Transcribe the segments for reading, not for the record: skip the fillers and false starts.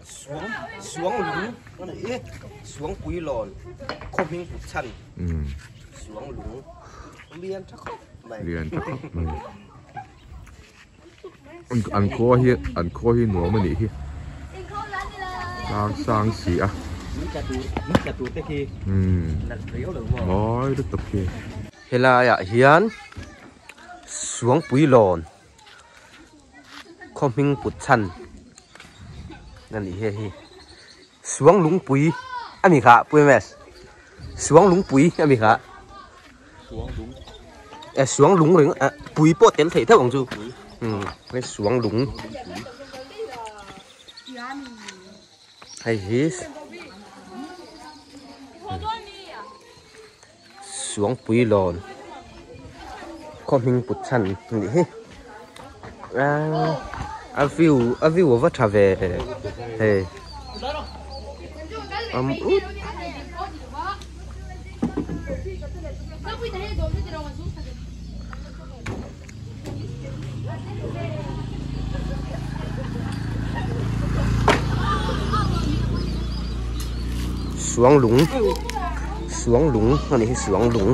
Suang suang lung a ni hi suangpui lawn khaw hming put chhan suang lung lian tha khawp mai. Lian tha khawp mai. An khua hi an khua hi nuam a nih hi tlang sang si a mawi lutuk hi. Helai ah hian suangpui lawn khaw hming put chhan a nih hi hei suang lungpui a ni kha pu ms suang lungpui a ni kha. E suang lung ring a pui pawh tel theih theuh ang chu umm hei suang lung hei hi suangpui lawn khaw hming put chhan a nih hi aaa a view a view a va tha ve hei am ut. Suang lung suang lung a nih hi suang lung.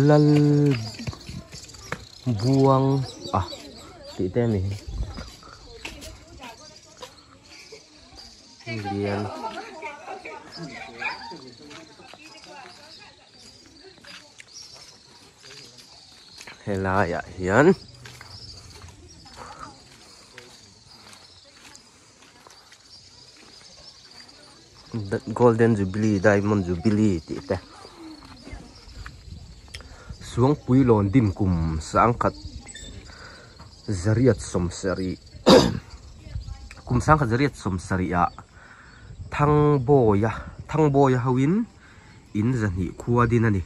Lal buang a tih te a ni lian. Helaiah hian Golden Jubilee Diamond Jubilee tih te Suangpui lawn din kum sangkhat zariat sawmsarih kum sangkhat zariat sawmsarih ah Thangbawia Thangbawia ho in in zahnih khua din a ni.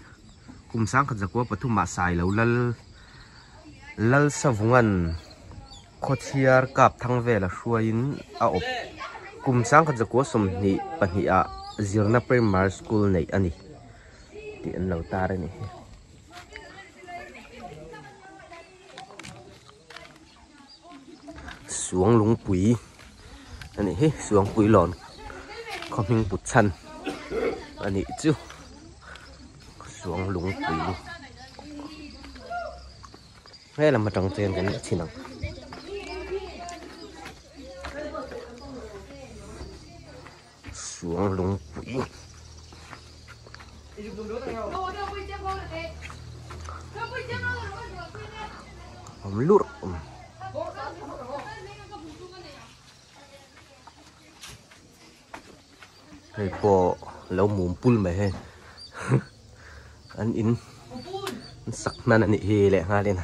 Kum sangkhat zakua pathumah Sailo lal Lalsavungan Khawchhiar kap thang vela hruaiin a awp. Kum sangkhat zakua sawmhnih pahnihah zirna primary school neih a ni tih an lo tar a ni. Suang lungpui a nih hi Suangpui lawn khaw hming put chhan a nih chu Suang lungpui he lam atang chuan kan chhin ang. Suang lungpui. Awm lurh awm. Hei pawh lo mum pul mai hei an in an sak hnan a nih hi leh nghal in.